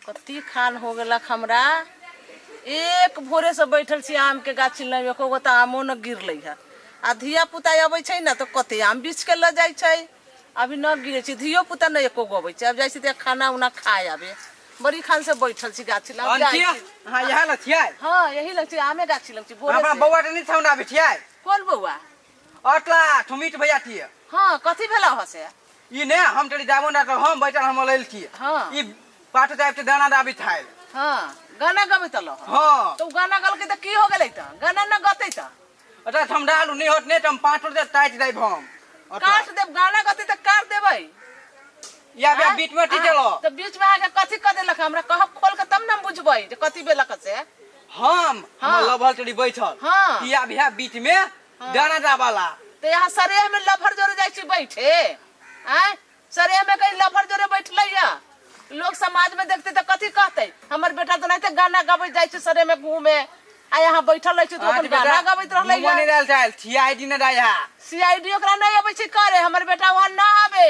कत्ती खान हो गेलक हमरा। एक भोरे से बैठल छी आम के गाछी लग, एको गो तऽ आमो न गिरलै है। आ धिया पुता अबै छै ने तऽ कते आम बीछ के लऽ जाइ छै, अभी न गिरे छै, धियो पुता न एको गो अबै छै। अब जाइ छी तऽ खाना उना खाए आबे, बड़ी खान से बैठल छी गाछी लग। जाइ अंतिया छी। हाँ यहाँ लथिया। हाँ यही लग छी, आमे गाछी लग छी भोरे अपना से। बौआ के नहीं छौना बिठिया। कोन बौआ? अटला ठुमित भैया थिए। हाँ कथी भेला हो से? ई ने हम चली जाबो ना तो हम बैठल हम लेल थिए। हाँ। ई पाटो टाइप के दाना दाबी थाइल। हाँ गाना गबैत रहल। हाँ। तो गाना गलकै तऽ की हो गेलै तऽ? गाना न गतै तऽ? अटला हम डालू नहीं होत ने त हम पाटो दे टाइट जाइब हम। अटला। काट देब, गाना गतै तऽ काट देबै। या बे आँय? बीच में टीचलो। तऽ बीच में अहाँके कथी कऽ देलक? हमरा कहब खोल के तब ने हम बुझबै जे कथी भेलक से। हम हाँ। हमर लभल चली बैठल। हाँ। या भैया बीच में दाना दाबाला। तऽ यहाँ सरेह में लफर जोरे जाइ छी बैठे? आँय सरेह में कहीं लफर जोरे बैठलै या? लोग समाज में देखते तऽ कथी कहतै? हमर बेटा तऽ ओनाहिते गाना गबैत जाइ छै सरेह में घूमे, आ यहाँ बैठल रहै छै तऽ अपन गाना गबैत रहलै। घूमो नहीं रहल चाहल सीआईडी न रहा। सीआईडी ओकरा नहीं अबै छै करे, हमर बेटा वहाँ न आबे।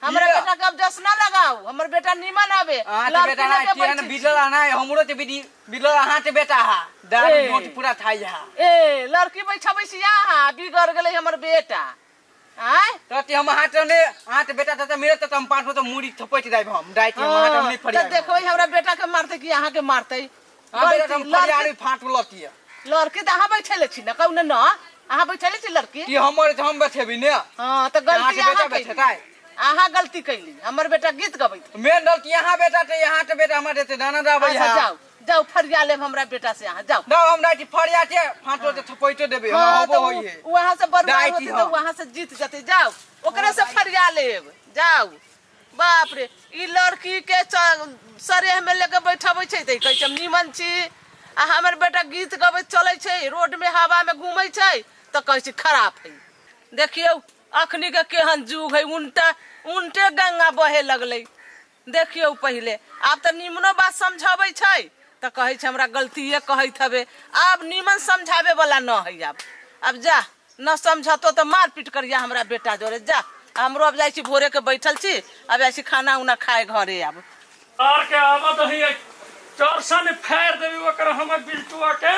हमरा किया? बेटा के अब जस न लगाऊ, हमर बेटा नीमन आबे। अहाँ के लड़की बेटा ना लगे केहन बैठै छी। बिलल ना हमरो के बिदी बिलल अहाँ के बेटा हा दारू ए। नोट पूरा थाई हा। ए लड़की बैठबै छी यहाँ, बिगड़ गेलै हमर बेटा। आँय तो ते हम अहाँ के ने अहाँ के बेटा त मिलत त हम 5 तो मुड़ी थपैत जाइब हम डाइट हम अहाँ के हम नहीं हाँ, फरिया। तऽ देखबै हमरा बेटा के मारतै कि अहाँ के मारतै। हाँ बेटा हम लड़की फरिया लड़की फाट लतिया। लड़की तऽ अहाँ बैठेले छी ने, कहू ने न अहाँ बैठेले छी लड़की? कि हमर त हम बैठेबी ने। हाँ तऽ अहाँ गलती के बेटा अहाँ कैली, बैठेतै। अहाँ गलती कैली, हमर बेटा गीत गबैत। मेन गलती यहाँ बेटा ते यहाँ के बेटा हमर देते दाना दाबै अच्छा हा। जाउ जाउ फरिया लेब हमरा बेटा से, अहाँ जाउ। ना हम डाइट फरिया के फाटो के थपैतो देबे हम हाँ होबो तऽ होई है। उ वहाँ से बर्बाद डाइट होतै तऽ हाँ। वहाँ से जीत जेतै, जाउ ओकरे से फरिया लेब जाउ। बाप रे ई लड़की के सरेह में लेके बैठबै छै तऽ कहै छै हम नीमन छी, आ हमर बेटा गीत गबैत चलै छै रोड में हवा में घूमै छै तऽ कहै छै खराब है। देखियौ अखनी के केहन जुग है, उल्टा उल्टे गंगा बहे लगलै। देखियौ पहिले आब तऽ नीमनो बात समझाबै छै तऽ कहै छै हमरा गलतिए कहैत हबे, आब नीमन समझाबै वाला न है। आब आब जा न समझतो तऽ मारपीट करिया हमरा बेटा जोरे जा। हमरो अब जाइ छी भोरे के बैठल छी, अब जाइ छी खाना उना खाए घरे। आब आर के आबत ही चरसन फेर देबी ओकर हमर बिल्टुआ के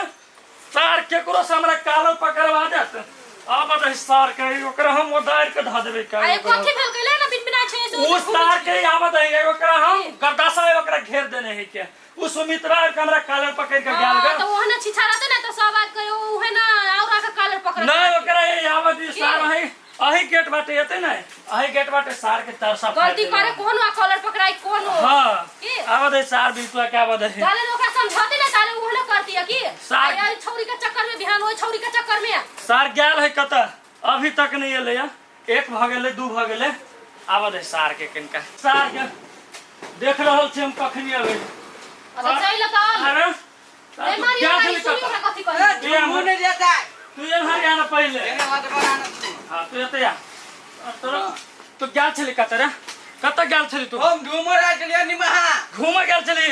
सार केकरो से हमरा कालर पकड़वा देत। आबत ही सार के ओकरा हम ओदार के धा देबे का। अरे कथी भेल गेलै ना बिन बिना छै से उ सार के आबत ही ओकरा हम गद्दासा ओकरा घेर देने है के उ सुमित्रा के हमरा कालर पकड़ के गेल तो गे। ओहने छिछा रहते ना तो सब आदमी कहियो उहे ना और आके कालर पकड़ नहीं ओकरा ये आबत ही सार है अही गेट बाटे एते ने अही गेट बाटे सार के तरसा फाड़ गलती देबे। करे कोन आ कॉलर पकड़ाई कोन हो। हाँ की? आबत है सार बिल्टुआ के आबत है। जाले ओकरा समझाते ना ताले उहे करती है की सार- आई छौरी के चक्कर में बिहान ओइ छौरी के चक्कर में सार गेल है कत अभी तक नहीं एलै या एक भ गेलै दू भ गेलै। आबऽ दे सार के कनिका सार के देख रहल छी हम कखनी अबै। अच्छा चल त अरे ए मारी गेल ओकरा छली सुनी कतऽ? ओकरा कथी कहै। ए, मुंह नहीं देता। तू एम्हर आ ना पहिले। एने बात बना ना। हाँ तू एतऽ आ। तोरा तू गेल छली कतऽ रे? कतऽ गेल छली तू? हम घूमर आयल छलियै निमहा। घूमऽ गेल छली?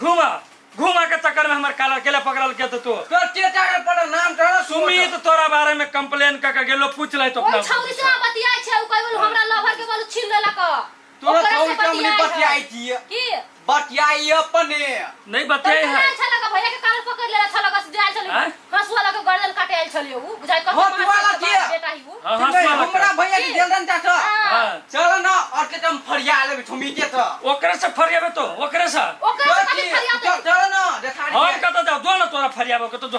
घूमऽ घूमऽ के चक्कर में हमर कालर केले पकड़ल के तो तू? तोर के चागल पड़ल नाम तोरा सुमित तोरा बारे में कंप्लेन क के गेलो पूछ ले तो ओइ अपना। छौरी से बतियाइ छै उ कहै हमरा लभर के बोलू छीन लेलक। तोरा ओकरा से छौरी के हम नहीं बतियाइ बतियाइ है। छियै। की? बतियाइ अपने। नहीं बतियाइ है। आयल छलक भैया के कालर पकड़ लेला छलक से आयल छलै। आँय? हंसुआ लके गर्दन काटे आयल छलै उ बुझाइ कत हंसुआ लके? बेटा ही उ। हाँ, नहीं, हंसुआ लके। हमरा भैया के देल चाचा। हाँ। चल ना और के तुम फरिया लेबे ठुमी के त। ओकरे से फरियाबे तो ओकरे से। ओकरे से खाली फरियाते। चल ना देखा हम कत जाऊ जो ना तोरा फरियाबो के तो जो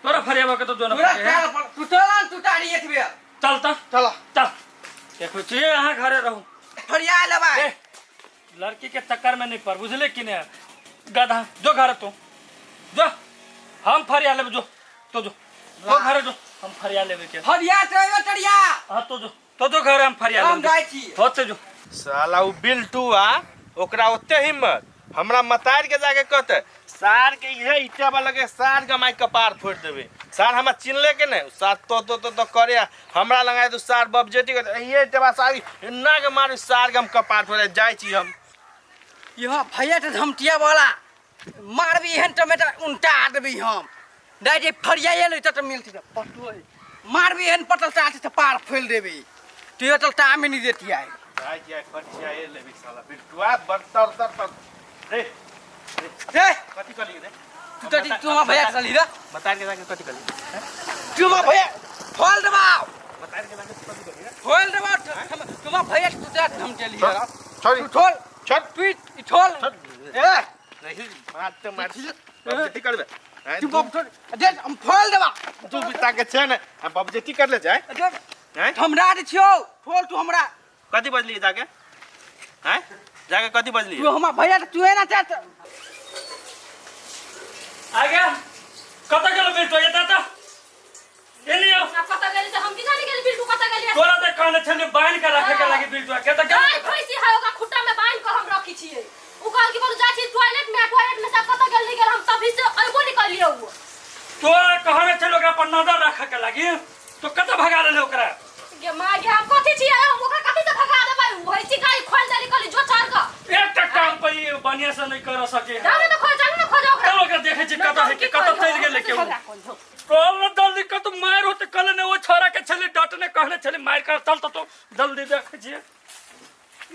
तोरा फरियाबो के तो जो ना। तोरा फरियाबे। काल पर तू चल ना तू तारी एक बेर। चल त चल चल देखो छी अहाँ घरे रहू। फरिया लेबा। ए, लड़की के चक्कर में नहीं पड़ बुझले कि नहीं गधा जो घर तू जो हम फरिया लेबे जो तो जो तो घरे जो हम फरिया लेबे के। फरिया चल चढ़िया। हां तो जो तो जो घरे हम फरिया हम लेबे। जाइ छी। होते जो साला उ बिल्टुआ ओकरा ओते हिम्मत हमरा मतार के जाके कहते सार के इहे ईटा वाला के सार गमाई कपार फोड़ देबे। सार हमरा चिन्हले के नहीं सार तो तो तो, तो करे हमरा लगाए तो सार बब जेटी के इहे ईटा सार ना के मारू सार के हम कपार फोड़े जाय छी हम। यहाँ भैया के धमटिया वाला मारबी एहन टमाटर उनटा देबी हम दाइ जे फरिया एलै त मिलती त पटो मारबी एहन पटल ता त पार फैल देबी तू तल ता में नहीं देती आए जाय जाय फरिया लेबी साला बिल्टुआ बड़ तर तर तर। रे रे कथी कहली रे तू त तू हमरा भैया चली रे बता के जाके कथी कहली तू हमरा भैया फोल दबाओ बता के जाके कथी कहली रे फोल दबाओ तुम भैया तू त हम चली रे छोड़ तू ठोल छोड़ तू ई ठोल ए नहीं मार त मार बबजेती करबे हैं तू बाप ठोल दे हम फोल दबा तू बिता के छै ने हम बबजेती कर ले जाए दे हैं हमरा दे छियो ठोल तू हमरा कथी बजली जाके हैं जाके कथी बजली तू हमरा भैया तू ना चाहत आ गया कत गेल बिल्टू ये ताता एनी आओ आ कतऽ गेली तऽ हम की जानी गेली बिल्टू कतऽ गेली तोरा त कहने छली बांध के रखे के लागी बिल्टू के त गाय गेल भैंसी है ओकरा खुट्टा में बांध के हम रखी छियै उ कहल कि बोलू जाइ छी टॉयलेट में टॉयलेट में से कतऽ गेल नहीं गेल हम तभी से अइबो नहीं कलियै उ तोरा कहने छली ओकरा पर नजर रखे के लागी तो कत भगा लेले ओकरा गे माँ गे हम कथी छियै हम ओकरा कथी से भगा देबै उ भैंसी गाय खोल देली कहली जो चढ़ के एकटा काम पर ई बढ़िया से नहीं कर सके जाऊ ने तऽ खोज जाऊ ने खोज ओकरा चल ओकरा देखे छी कत है के कत चलि गेले के उ कल न जल्दी कत मार होते कल ने वो छोरा के छली डटने कहने छली मार कर चल त तो जल्दी देखे छियै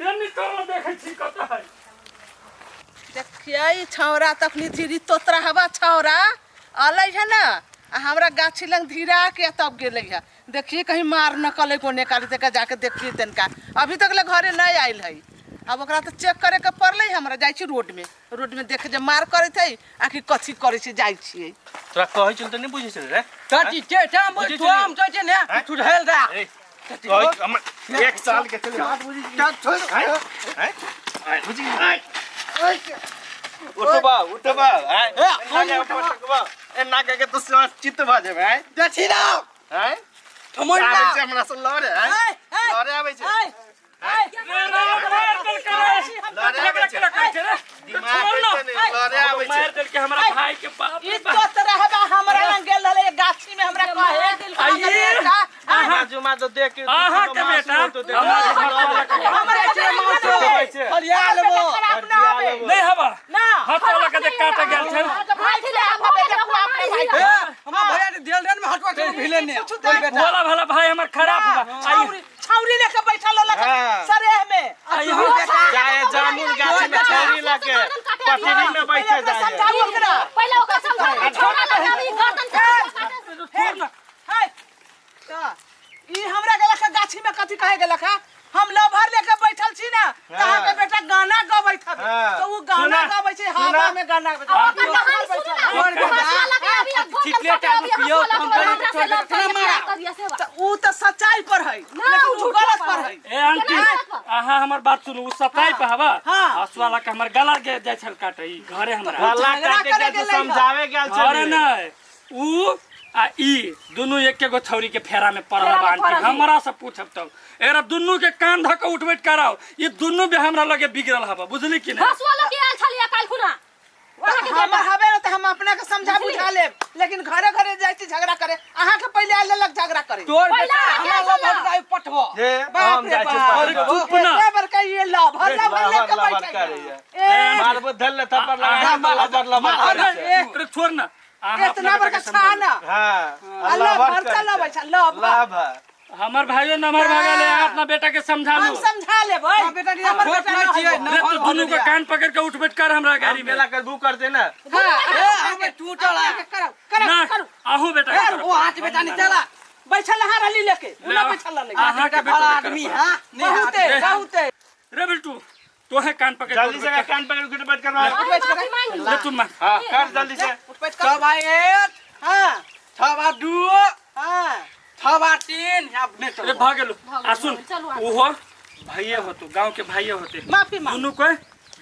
ये निकल न देखे छी कत है देखियै छौड़ा तखनी धीरी तोतरा हवा छौड़ा अलै है ना आ हमरा गाछी लग धीरा के तब गेलै है देखिए कहीं मार न कलै कोने काली तक जाके देखिए तनिका अभी तक ले घरे नहीं आयल है अब ओकरा तो चेक करे के पड़लै हमरा जाइ छी रोड में रोड में देखे जे मार करैत है आखिर कथी करै छै जाइ छियै तोरा कहै छल त नहीं बुझै छल रे तटी टे टाम बुझै तू हम चै ने तू ढेल दा ए कहै हमर एक साल के छलै बात बुझी हैं हैं बुझी उठबा उठबा हैं ए, हम नाके उठबा। उठबा ए नाके के तो चित्त भ जेबे हैं देखी ना हैं ठमन आबै ना छै हमरा से लड़े हैं लड़े आबै छै मार देल के लड़े आबै छै झगड़ा करै छै रे दिमाग छोड़ न छै ने लड़े आबै छै मार देल के हमरा भाई के बाप ई रे बाप तोतरा हवा हमरा लग गेल रहलै गाछी में हमरा कहे आइए। अहाँ जुमा तो देख के अहाँ के बेटा हमरा हमरा छै मासु छै। फरिया लेबो खराब ना होबे नहीं हवा ना हाथ वाला के देख काटा गेल छै भाई के अपना भाई ए हमरा भैया के देल देन में हटवा के भिले ने कुछ बोल बेटा भोला भला भाई हमर खराब बा आई छौरी छौरी लेके बैठल रहलक हाँ। सरेह में आई तू बेटा जाए जामुन गाछी में छौरी लगे पटरी में बैठे पहिले ओकरा जाए समझाऊ ओकरा पहिले ओकरा समझाऊ छोड़ा लगाबी गर्दन से काटे छोड़ न है त ई हमरा गेलक गाछी में कथी कहे गेलक हा हम लभर लेके बैठल छी ना त अहाँ के बेटा गाना गबैत हवे हाँ। तो उ गाना सुना, गबै छै सुना। हवा में गाना गबै ओकर कहानी सुनू ना और बेटा, हंसुआ लगे अभी अब गर्दन चिपलेट काटे अभी आलू पियो, हंसुआ हम लगे हमरा से तोरा लड़ केना मारा? करिया से त उ त सच्चाई पर है ना, लेकिन उ उ झूठा गलत पर पर है। है ए आंटी केना गलत पर? अहाँ हमर बात सुनू उ सताई पे हवा हाँ। हंसुआ लगा के हमर गला के जाइ छल काटे ई घरे हमरा गला झगड़ा काटे करे के गेलै समझावे गेल घरे छलै नहीं उ आ ई दुनू एके गो छौरी के फेरा में पड़ल फेरा बा में आंटी पड़ल है। हमरा से पूछब तब एकरा दुनू के कान धऽ के उठबैत कराओ ई दुनू भी हमरा लगे बिगड़ल हवा बुझली कि नहीं हंसुआ लगे आयल छलिया काल्हि खुना अहाँके हमर बेटा हवे न त हम अपना के समझा बुझा लेब लेकिन घरे घरे जाइ छी झगड़ा करे अहाँ के पहिले आयल लेलक झगड़ा करे तोर पहिला बेटा अहाँ हमरा के लभ हटाई पठबो हे बाप हम रे जाइ छी बाप। अरे चुप ना एते बड़का ये लभर लभर लेके लभर बैठल करैया। ए मारबो धल ले थप्पड़ लगा के लबर लबर अरे करै छै अरे छोड़ ना अहाँ इतना अपना बड़का बेटा के समझाउ। छाना हां आ लभर चलबै छै लभर लभर हमर भाइयो नमहर भऽ गेलै अहाँ अपना बेटा के समझा हम लू समझा लेबै हाँ, बेटा, नहीं, हमर छोट बेटा नहीं न छियै, है। न। रे तू दुनू के कान पकड़ के उठबैठ कर हमरा गाड़ी में मेला करबू करते ना हाँ, ए हमें टूटल है करू करू ना करू अहूँ बेटा के करू। ओ हाथ बेटा नहीं चला बैठल अहाँ रहली लेके उ ना ले, बैठल रहली अहाँ के बेटा बेटा भला के आदमी करू। हां नहीं बहुते बहुते रे बिल्टू तोहे कान पकड़ के जल्दी से उठबैठ कर। कान पकड़ के बैठ करवा अरे माफी मांग ले तू मार हां कर जल्दी से उठ बैठ कर छह बाई एक हाँ छह बार दू हाँ छह बार तीन अब नहीं रे चलो भऽ गेलो भऽ आ गेलो, सुन चलू आगे। ओहो भाइये होतो गांव के भाइये होते माफी मांग। दुनू को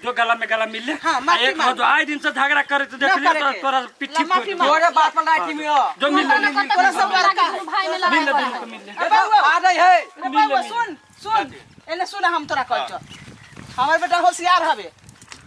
जो गला में गला मिल ले हाँ, माफी एक हो मांग। जो आए दिन से झगड़ा करे तो देख ना लियो करे तो के। तोरा पिट्ठी ला, माफी फोड़ मांग। तोरे बात पर लाठी में हो जो मिल ले मिल तोरा सब लड़का है भाई में लड़ाई ले करे दुनू है। को मिल ले ए बउआ, आ रही है ए बउआ, सुन सुन एने सुन हम तोरा कहै छौ हमर बेटा होशियार हवे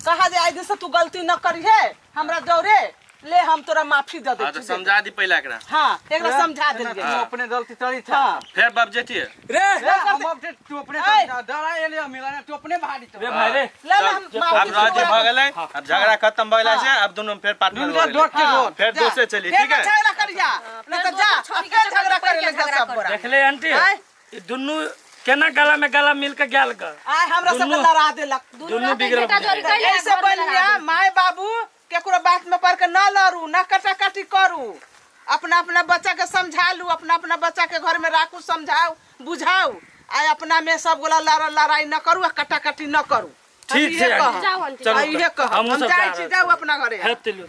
कहा जे आइ दिन से तू गलती न करिहे हमरा दौरे ले हम तोरा माफी दे दे हां तो समझा दी पहले एकरा हाँ एकरा समझा देलियै तू अपने गलती चली था हाँ फिर बाप जेठी रे ए, हम अब तू अपने ए। डरा एलियो मिला ना तू अपने भारी तो रे भाई रे ले ले हम माफी अब राजी तोरा- भ गेलै अब झगड़ा खत्म भ गेलै से अब दुनू फिर पार्टनर दुनू हो गेलै डोट के डोट फिर जा। दोसे चली फेर ठीक है झगड़ा करिया नहीं तो जा छोड़ी अब के फेर झगड़ा चक्कर करे में लग जा झगड़ा सब गोरा देख ले आंटी आय। ई दुनू केना गला में गला मिल के गेल ग आय हमरा सबके दुनू- लड़ा देलक। दुनू रहतै बिगड़ल बेटा जोरी बुझाइ। कैला ऐसे घर में लड़ा बढ़िया देलक। माय बाबू केकरो बात में पड़ के न लड़ू, न कटा कटी करू, अपना अपना बच्चा के समझा लू, अपना अपना बच्चा के घर में राखू, समझाऊ बुझाऊ, आ अपना में सब गोला लड़ाई न करू आ कटा कटी न करू। हम ठीक इहे छै कहब। जाउ आंटी। चलू आ इहे कहब। हमहूँ हम सब जाइ जा छी, रहल जाउ अपना घरे। हेतै लू।